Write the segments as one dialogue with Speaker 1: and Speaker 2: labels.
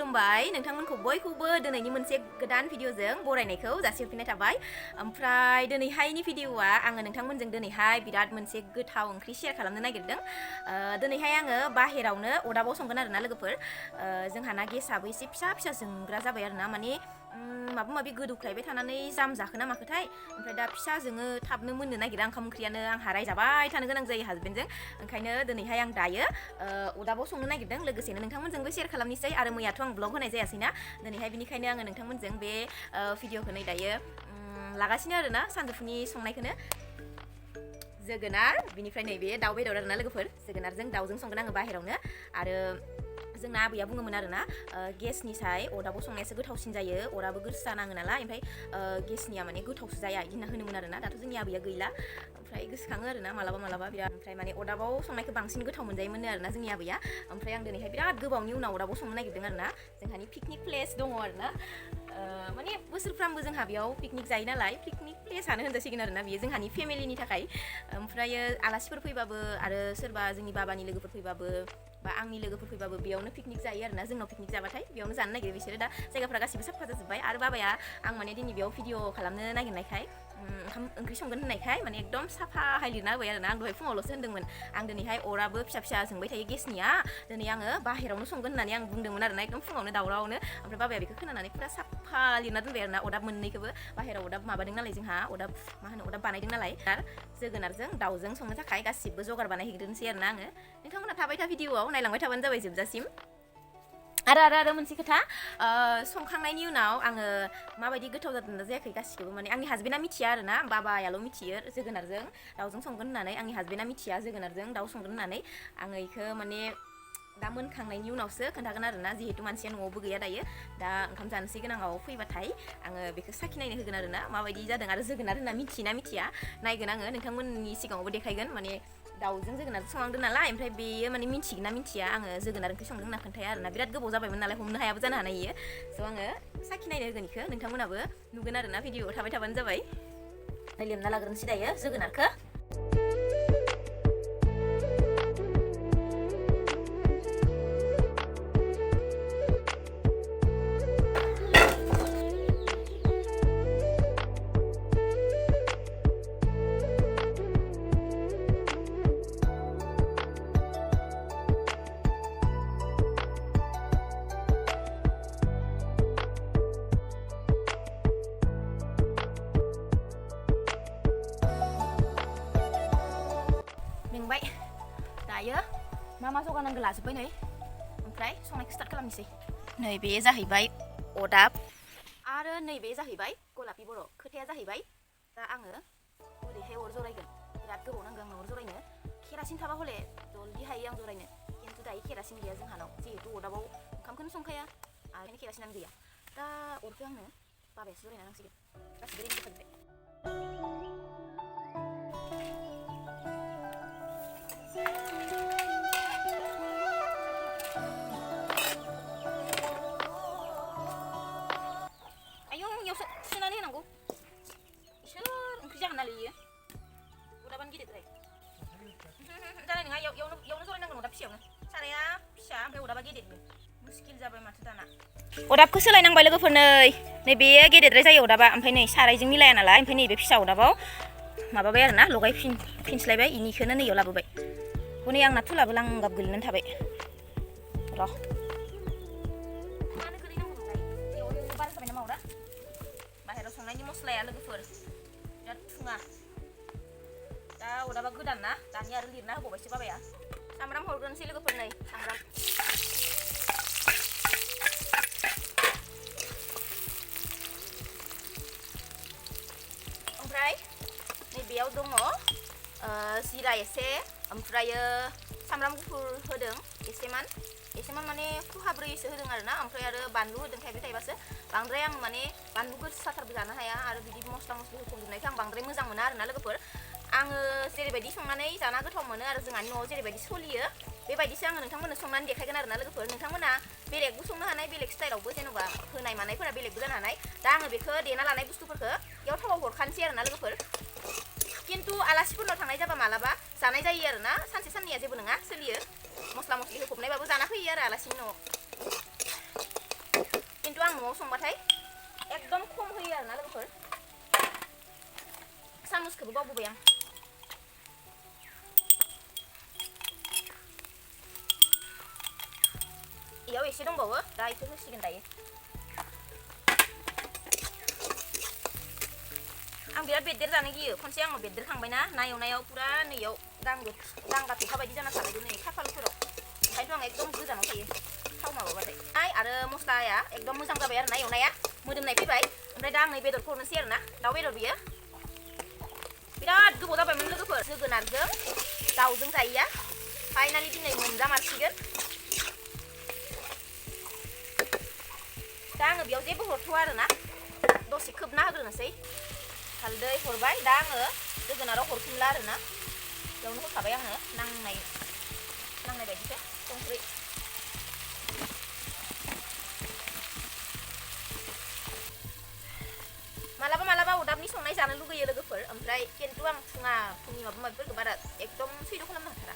Speaker 1: खुलुमबाय नोंथांमोनखौ बयखौबो दिनैनि मोनसे गोदान भिडिअजों बरायनायखौ जासिहरफिननाय थाबाय। ओमफ्राय दिनैहायनि भिडिअआ आङो नोंथांमोनजों दिनैहाय बिराद मोनसे गोथाव ओंख्रि शेयार खालामनो नागिरदों। दिनैहाय आङो बाहेरावनो अदाबाव संगोन आरोना लोगोफोर। जोंहाना गेसाबो एसे फिसा फिसा जोंग्रा जाबाय आरोना, माने माबा माबि गोदौख्लायबाय थानानै जाम जाखोना माखोथाय, ओमफ्राय दा फिसा जोङो थाबनो मोननो नागिरा ओंखाम ओंख्रियानो, आंहा रायजाबाय थानो गोनां जायो हासबेन्डजों। ओंखायनो दिनैहाय आं दायो अदाबाव संनो नागिरदों, लोगोसेनो नोंथांमोनजोंबो शेयार खालामनोसै। आरो मैयाथ' आं ब्लग होनाय जायासैना दिनैहाय, बिनिखायनो आङो नोंथांमोनजों बे भिडिअखौ नै दायो लागासिनो आरोना, सानजौफुनि संनायखौनो। जोगोनार, बिनिफ्राय नैबे दाउ बेदर आरोना लोगोफोर, जोगोनारजों दाउजों संगोन आङो बाहेरावनो। आरो जोंना आबैया बुङोमोन आरोना, गेसनिसाय अदाबाव संनायासो गोथावसिन जायो, अराबो गोसा नाङो नालाय, ओमफ्राय गेसनिया माने गोथावसो जाया बिदि होनना होनोमोन आरोना। दाथ' जोंनि आबैया गैला, ओमफ्राय गोसोखाङो आरोना मालाबा मालाबा बिराद। ओमफ्राय माने अदाबाव संनायखौ बांसिन गोथाव मोनजायोमोन आरोना जोंनि आबैया। ओमफ्राय आं दिनैहाय बिराद गोबावनि उनाव अदाबाव संनो नागिरदों आरोना। जोंहानि पिकनिक प्लेस दङ आरोना, माने बोसोरफ्रामबो जोंहा बेयाव पिकनिक जायो नालाय, पिकनिक प्लेसआनो होनजासिगोन आरोना बेयो जोंहानि फेमिलिनि थाखाय। ओमफ्रायो आलासिफोर फैबाबो आरो सोरबा जोंनि बाबानि लोगोफोर फैबाबो बा आंनि लोगोफोर फैबाबो बेयावनो पिकनिक जायो आरोना। जोंनाव पिकनिक जाबाथाय बेयावनो जानो नागिरो बिसोरो। दा जायगाफ्रा गासिबो साफा जाजोब्बाय, आरो बाबाया आं माने दिनै बेयाव भिडिअ खालामनो नागिरनायखाय, ओंखाम ओंख्रि संगोन होननायखाय माने एकदम साफाहाय लिरना होबाय आरोना। आं दहाय फुङावल'सो होन्दोंमोन, आं दिनैहाय अराबो फिसा फिसा जोंबाय थायो गेसनिया, दिनै आङो बाहेरावनो संगोन होननानै आं बुंदोंमोन आरोना, एकदम फुङावनो दावरावनो। ओमफ्राय बाबाया बेखौ खोनानानै फुरा साफा लिरना दोनबाय आरोना, अदाब मोननैखौबो। बाहेराव अदाब माबादों नालाय जोंहा, अदाब मा होनो, अदाब बानायदों नालाय। जोगोनारजों दाउजों संनो थाखाय गासिबो जगार बानायहैग्रोनोसै आरोना आङो। नोंथांमोना थाबाय था भिडिअआव, नायलांबाय थाबानो जाबाय जोबजासिम। आरो मोनसे खोथा, संखांनायनि उनाव आङो माबायदि गोथाव जादोंना जायाखै गासिखौबो माने आंनि हासबेन्डआ मिथिया आरोना, बाबायाल' मिथियो जोगोनारजों दाउजों संगोन होननानै। आंनि हासबेन्डआ मिथिया जोगोनारजों दाउ संगोन होननानै। आङो इखौ माने दा मोनखांनायनि उनावसो खोन्थागोन आरोना, जिहेतु मानसिया न'आवबो गैया दायो। दा ओंखाम जानोसै गोनाङाव फैबाथाय आङो बेखौ साखिनायनो होगोन आरोना, माबायदि जादों। आरो जोगोनार होनना मिथियोना मिथिया नायगोन आङो, नोंथांमोननि सिगाङावबो देखायगोन। माने दाउजों जोगोनारजों संनांदों नालाय, ओमफ्राय बेयो माने मिथिगोन ना मिथिया, आङो जोगोनार ओंख्रि संदों होनना खोन्थाया आरोना। बिराद गोबाव जाबायमोन नालाय, हमनो हायाबो जानो हानाय इयो। स' आङो साखिनायनो होगोन इखौ, नोंथांमोनाबो नुगोन आरोना। भिडिअआव थाबाय थाबानो जाबाय। लेमना लाग्रोनोसै दायो जोगोनारखौ। मेंबाय दायो, मा जगार नांगौ लाजोब्बाय नै। ओमफ्राय संनायखौ स्टार्ट खालामनोसै। नैबे जाहैबाय अदाब, आरो नैबे जाहैबाय गलापि बर'। खोथाया जाहैबाय, दा आङो ओरैहाय अर जरायगोन। बिराद गोबाव नांगौ आंनो अर जरायनो। केरासिन थाबा हले जल्दि हायो आं जरायनो, खिन्थु दायो केरासिन गैया जोंहानाव, जिहेतु अदाबाव ओंखामखौनो संखाया, आरो केरासिनानो गैया। दा अरखौ आंनो बाबायासो जरायना नांसिगोन। गासिबो रेडि जाखाजोब्बाय। सोनानै होनांगौ, इसोर ओंख्रि जागोन नालाय इयो। अदाबानो गिदिरद्राय जानाय नङा, इयावनो जरायनांगोन अदाब फिसायावनो। साराया फिसा ओमफ्राय अदाबा गेदेर, मुस्किल जाबाय माथो दाना। अदाबखौ सोलायनांबाय लोगोफोर, नै बेयो गेदेरद्राय जायो अदाबा, ओमफ्राय नै सारायजों मिलाया नालाय, ओमफ्राय नैबे फिसा अदाबाव माबाबाय आरोना, लगायफिनस्लायबाय, इनिखौनो नैयाव लाबोबाय। हनै आंना थुलाबो लांगाब गोलैनानै थाबाय र'। बाहेराव संनायनि मस्लाया लोगोफोर बिराद थुङा। दा अदाबा गोदान ना, दानि आरो लिरना होबावबायसो बाबाया। सामब्राम हरग्रोनोसै लोगोफोर, नै सामब्राम। ओमफ्राय नैबेयाव दङ जिरा एसे, ओमफ्रायो सामब्राम गुफुर होदों एसेमान माने खुहाब्रैसो होदों आरोना। ओमफ्राय आरो बानलु होदों थाइब्रै थाइबासो। बांद्राय आं माने बानलु गोसाथारबो जानो हाया, आरो बिदि मस्ला मस्लि होफबजोबनायखौ आं बांद्राय मोजां मोना आरोना लोगोफोर। आङो जेरैबायदि संनानै जाना गोथाव मोनो, आरो जोंहानि न'आव जेरैबायदि सोलियो बेबायदिसो आङो नोंथांमोननो संनानै देखायगोन आरोना लोगोफोर। नोंथांमोना बेलेगबो संनो हानाय, बेलेग स्टाइलावबो जेनेबा होनाय मानायफोरा बेलेगबो जानो हानाय। दा आङो बेखौ देना लानाय बुस्थुफोरखौ बेयाव थावाव हरखानोसै आरोना लोगोफोर। खिन्थु आलासिफोरनाव थांनाय जाबा मालाबा जानाय जायो आरोना, सानसे साननैया जेबो नङा, सोलियो। मस्ला मस्लि होफबनायबाबो जाना फैयो आरो आलासिनि न'आव। खिन्थु आं न'आव संबाथाय एकदम खम होयो आरोना लोगोफोर सामुसखौबो बावबोबाय आं इयाव एसे दंबावो दा इखौ होसिगोन दायो आं बिराद बेददेर जानो गियो खनसे आं बेददेरखांबायना ना एवनायाव पुरा नैयाव दांगा थखा बायदि जाना थानायदों नै खाफालफोराव ओंखायनोथ' आं एकदम गोजानाव थायो थाव माबाबाथाय आरो मस्लाया एकदम मोजां जाबाय आरोना एवनाया मोदोमनाय फैबाय ओमफ्राय दा आं नै बेदरखौ हरनोसै आरोना दाउ बेदर बियो बिराद गोबाव जाबायमोन लोगोफोर जोगोनारजों दाउजों जायैया फाइनालि दिनै मोनजामारसिगोन दा आङो बेयाव जेबो हरथ'आ आरोना दसे खोबना होग्रोनोसै हालदै हरबाय दा आङो जोगोनाराव हरफिनला आरोना बेयावनो होखाबाय आङो नांनाय बायदिसो संख्रि मालाबा अदाबनि संनाय जानो लुगैयो लोगोफोर ओमफ्राय खिन्थु आं फुंनि माबा माबिफोरखौ बारा एकदम सैज' खालामनो हाथारा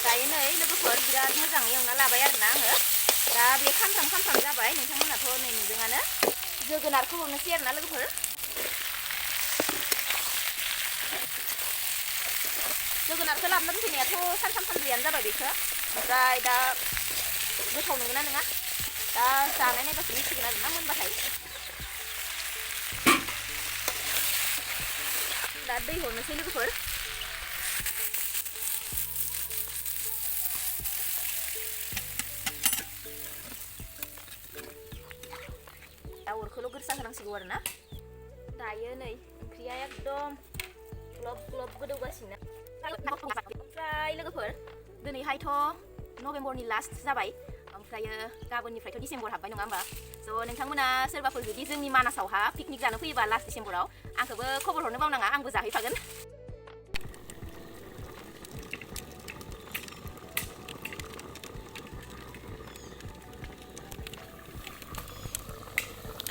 Speaker 1: दायो नै लोगोफोर बिराद मोजाङै एवना लाबाय आरोना आङो दा बे खामफ्राम जाबाय नोंथांमोनाथ' नै नुदोंआनो जोगोनारखौ हरनोसै आरोना लोगोफोर जोगोनारखौ लाबोना दोनफैनायाथ' सानथाम सानब्रैयानो जाबाय बेखौ ओमफ्राय दा गोथाव नंगौना नङा दा जानाय नायबासो मिथिगोन आरोना मोनबाथाय दा दै हरनोसै लोगोफोर अरखौल' गोरसा होनांसिगौ आरोना दायो नै ओंख्रिया एकदम ग्लब गोदौगासिनो ओमफ्राय लोगोफोर दिनैहायथ' नभेम्बरनि लास्ट जाबाय ओमफ्रायो गाबोननिफ्रायथ' डिसेम्बर हाबबाय नङा होमबा स' नोंथांमोना सोरबाफोर जुदि जोंनि मानासावहा पिकनिक जानो फैयोबा लास्ट डिसेम्बराव आंखौबो खबर हरनो बावनाङा आंबो जाहैफागोन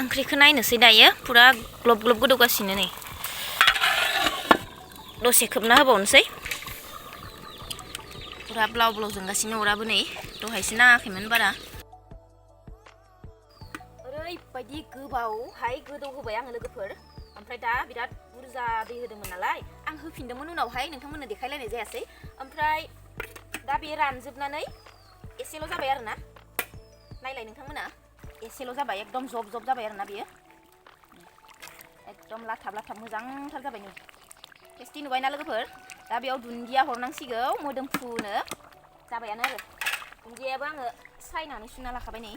Speaker 1: ओंख्रिखौ नायनोसै दायो पुरा ग्लब गोदौगासिनो नै दसे खोबना होबावनोसै पुरा ब्लाव जोंगासिनो अराबो नै दहायसो नाङाखैमोन बारा ओरैबायदि गोबावहाय गोदौ होबाय आङो लोगोफोर ओमफ्राय दा बिराद बुरजा दै होदोंमोन नालाय आं होफिनदोंमोन उनावहाय नोंथांमोननो देखायलायनाय जायासै ओमफ्राय दा बे रानजोबनानै एसेल' जाबाय आरोना नायलाय नोंथांमोना एसेल' जाबाय एकदम जब जाबाय आरोना बेयो एकदम लाथाब मोजांथार जाबाय नै टेस्टि नुबायना लोगोफोर दा बेयाव दुन्दिया हरनांसिगौ मोदोमफ्रुनो जाबायानो आरो दुन्दियाबो आङो सायनानै सुना लाखाबाय नै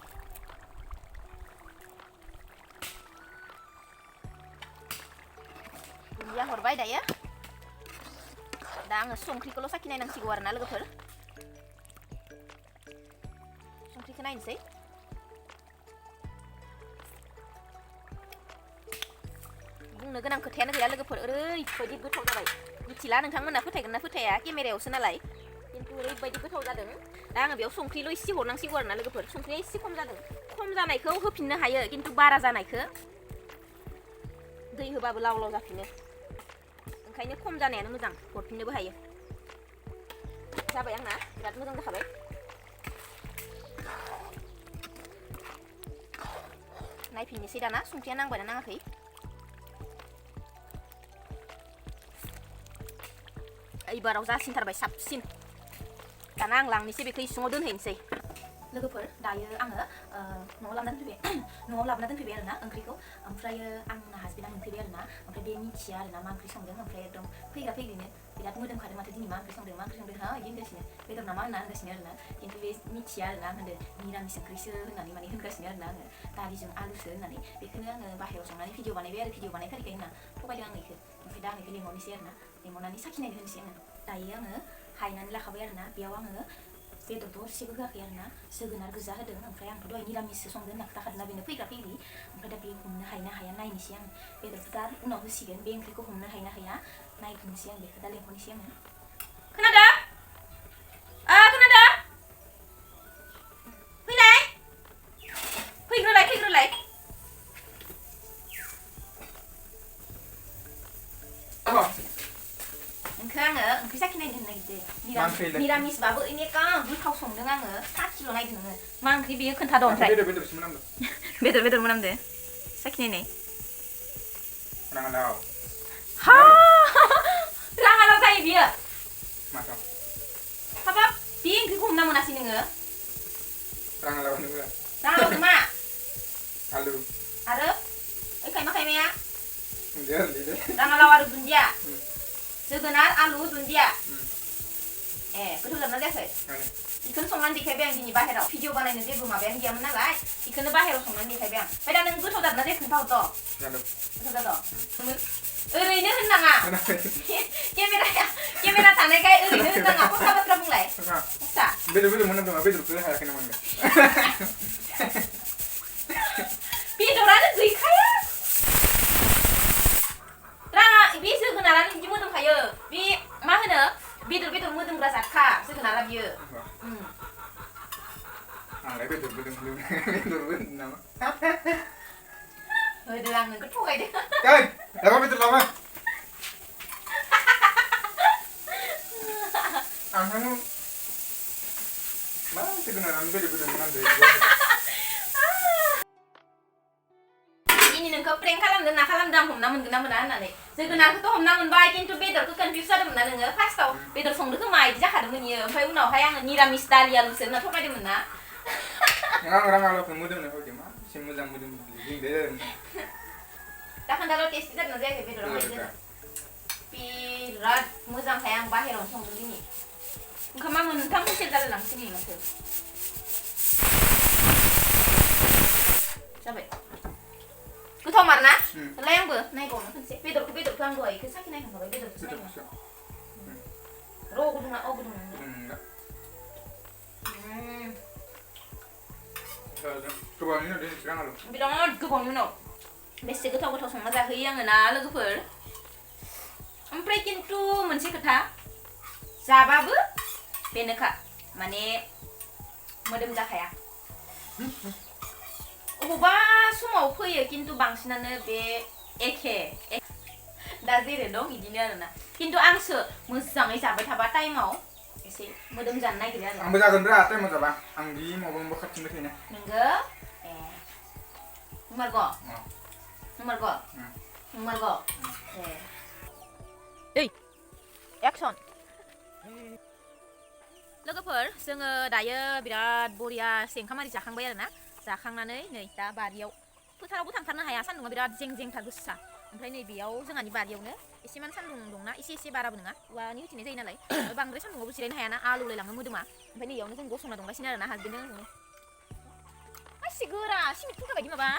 Speaker 1: दुन्दिया हरबाय दायो दा आङो संख्रिखौल' साखिनायनांसिगौ आरोना लोगोफोर संख्रिखौ नायनोसै बुंनो गोनां खोथायानो गैया लोगोफोर ओरैबायदि गोथाव जाबाय मिथिला नोंथांमोना फोथायगोन ना फोथाया केमेरायावसो नालाय खिन्थु ओरैबायदि गोथाव जादों दा आङो बेयाव संख्रिल' एसे हरनांसिगौ आरोना लोगोफोर संख्रिया एसे खम जादों खम जानायखौ होफिननो हायो खिन्थु बारा जानायखौ दै होबाबो लाव जाफिनो ओंखायनो खम जानायानो मोजां हरफिननोबो हायो जाबाय आंना बिराद मोजां जाखाबाय नायफिननोसै दाना संख्रिया नांबायना नाङाखै एबाराव जासिनथारबाय साबसिन दाना आं लांनोसै बेखौ इसिङाव दोनहैनोसै लोगोफोर दायो आङो न'आव लाबोना दोनफैबाय आरोना ओंख्रिखौ ओमफ्रायो आंना हासबेन्डआ मोनफैबाय आरोना ओमफ्राय बे मिथिया आरोना मा ओंख्रि संदों ओमफ्राय एकदम फैग्रानो बिराद मोदोमखादों माथो दिनै मा ओंख्रि संदों हा बिदि होनगासिनो बेदर नामा होनना होनगासिनो आरोना खिन्थु बे मिथिया आरोना आं होनदों निरामिस ओंख्रिसो होननानै माने होनगासिनो आरोना आङो दालिजों आलुसो होननानै बेखौनो आङो बाहेरायाव संनानै भिडिअ बानायबाय आरो भिडिअ बानायथारिखाय होनना थगायदों आं इखौ ओमफ्राय दा आं इखौ लिंहरनोसै आरोना लिंहरनानै साखिनायनो होनोसै आङो दायो आङो हायनानै लाखाबाय आरोना बेयाव आङो बेदरथ' हरसेबो होआखै आरोना जोगोनार गोजा होदों ओमफ्राय आंथ' दहाय निरामिससो संदों होनना खोन्थाखादोंना बेनो फैग्रा फैग्रि ओमफ्राय दा बे हमनो हायो ना हाया नायनोसै आं बेदरखौ दा उनाव होसिगोन बे ओंख्रिखौ हमनो हायो ना हाया नायग्रोनोसै आं बेखौ दा लेंहरनोसै आङो खोनादों खोनादों फैलाय फैग्रोलाय नोंखौ आङो ओंख्रि साखिनायनो होनो नागिरदों निरामिसबाबो एनेका गोथाव संदों आङो साखिल' नायदों नोङो मा ओंख्रि बेयो खोन्थाद' ओमफ्राय बेदर मोनामदो साखिनायनाय
Speaker 2: राङालाव
Speaker 1: हा राङालाव जायो बियो हाबाब बे ओंख्रिखौ हमना मोनासै नोङो राङालाव मा
Speaker 2: आलु
Speaker 1: आरो ओइ खायमाया राङालाव आरो दुन्दिया जोगोनार आलु दुन्दिया ए गोथाव जादोंना जायाखै बेखौनो संनानै देखायबाय आं दिनै बाहेराव भिडिअ बानायनो जेबो माबायानो गैयामोन नालाय बेखौनो बाहेराव संनानै देखायबाय आं ओमफ्राय दा नों गोथाव जादोंना जायाखै खोन्थाहरथ' गोथाव जादों ओरैनो होननाङा केमेरा थानायखाय ओरैनो होननाङा फसा बाथ्रा बुंलाय फसा
Speaker 2: बेदर मोनामदों बेदरखौ हायाखै नामा
Speaker 1: बेदरानो गैखाया राङा बे जोगोनारानो बिदि मोदोमखायो बे मा होनो बेदर मोदोमग्रा जातखा जोगोनारा बियो
Speaker 2: आंलाय बेदरबो नामा
Speaker 1: होदो आं नोंखौ थगायदो
Speaker 2: लाबा बेदर लाबा आंहानो मा जोगोनारानो बेदर मोनामदों
Speaker 1: नोंखौ प्रेंक खालामदों ना खालामदों आं हमना मोनगोन ना मोना होननानै जोगोनारखौथ' हमना मोनबाय खिन्थु बेदरखौ कनफिउज जादोंमोन ना नोङो फार्स्टआव बेदर संदों खोमा इदि जाखादोंमोन इयो ओमफ्राय उनावहाय आङो निरामिस दालि आलुसो होनना थगायदोंमोन ना
Speaker 2: आं राङालावखौ मोदोमनाय हरदों मा एसे मोजां मोदोमदों
Speaker 1: दा खोन्थाल' टेस्टि जादोंना जायाखै बेदरा माबायदि जादों बिराद मोजांखाय आं बाहेरावनो संदों दिनै ओंखामा मोनथाम हुइसेल जालायलांसै नै माथो जाबाय गोथाव मार ना लाय आंबो नायबावनो खनसे बेदरखौ आं दहाय साखि नायखांबाय बेदरखौ र' गुदुङा गुदुं बिराद गोबावनि उनाव बेसे गोथाव संना जाहोयो आङो ना लोगोफोर ओमफ्राय खिन्थु मोनसे खोथा जाबाबो बेनोखा माने मोदोम जाखाया अबेबा समाव फैयो खिन्थु बांसिनानो बे एखे दा जेरै दं बिदिनो आरोना खिन्थु आंसो मोजाङै जाबाय थाबा टाइमाव एसे मोदोम जानो नागिरो आरो
Speaker 2: आंबो जागोन रा टाइमाव जाबा आं बि माबायावबो खाथिंबाय थायो
Speaker 1: नोंगो नंमारगौ दै एक्सन लोगोफोर जोङो दायो बिराद बरियासे ओंखाम आरि जाखांबाय आरोना जाखांनानै नै दा बारियाव फोथारावबो थांथारनो हाया सान्दुंआ बिराद जेंथार गोसा ओमफ्राय नै बेयाव जोंहानि बारियावनो एसेमान सान्दुं दंना एसे बाराबो नङा औवानि होथेनाय जायो नालाय बांद्राय सान्दुंआवबो जिरायनो हायाना आलौलायलाङो मोदोमा ओमफ्राय नैयावनो जों गसंना दंगासिनो आरोना हासबेन्डजों आंजोंनो एसे गोरा सिमेन्ट फुंखा बायदि माबा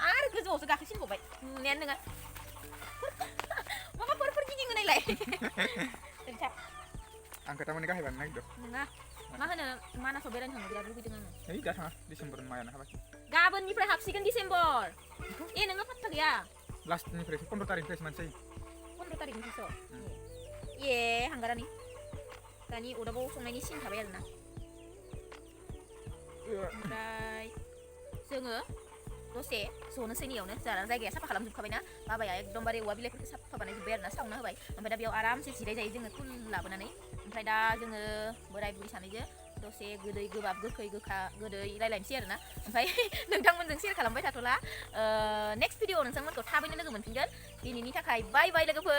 Speaker 1: आरो गोजौआवसो गाखोसिनबावबाय नुनायानो नङा माबाफोर गिदिङो नायलाय
Speaker 2: आं खोथा माने गाहाय बानायनो नागिरदों
Speaker 1: नङा मा होनो मानासाव बेरायनो थांनो बिराद लुगैदों आङो
Speaker 2: है दा थाङा डिसेम्बर मायानो हाबाय
Speaker 1: गाबोननिफ्राय हाबसिगोन डिसेम्बर नोङो फात्ता गैया
Speaker 2: लास्टनिफ्रायसो 15 तारिखनिफ्रायसो मानसि
Speaker 1: 15 तारिखनिफ्रायसो हांगारानि दानि अदाबाव संनायनि सिन थाबाय आरोना ओमफ्राय जोङो दसे जनोसै नैयावनो जोंहा जायगाया साफा खालामजोबखाबायना बाबाया एकदमबारे औवा बिलाइफोरखौ साफा बानायजोब्बाय आरोना सावना होबाय ओमफ्राय दा बेयाव आरामसे जिराय जायो जोङो तुल लाबोनानै ओमफ्राय दा जोङो बोराय बुरि सानैजों दसे गोदै गोबाब गोखै गोखा गोदै रायलायनोसै आरोना ओमफ्राय नोंथांमोनजों शेयार खालामबाय थाथ'ला नेक्स्ट भिडिअ नोंथांमोनखौ थाबैनो लोगो मोनफिनगोन दिनैनि थाखाय बाय बाय लोगोफोर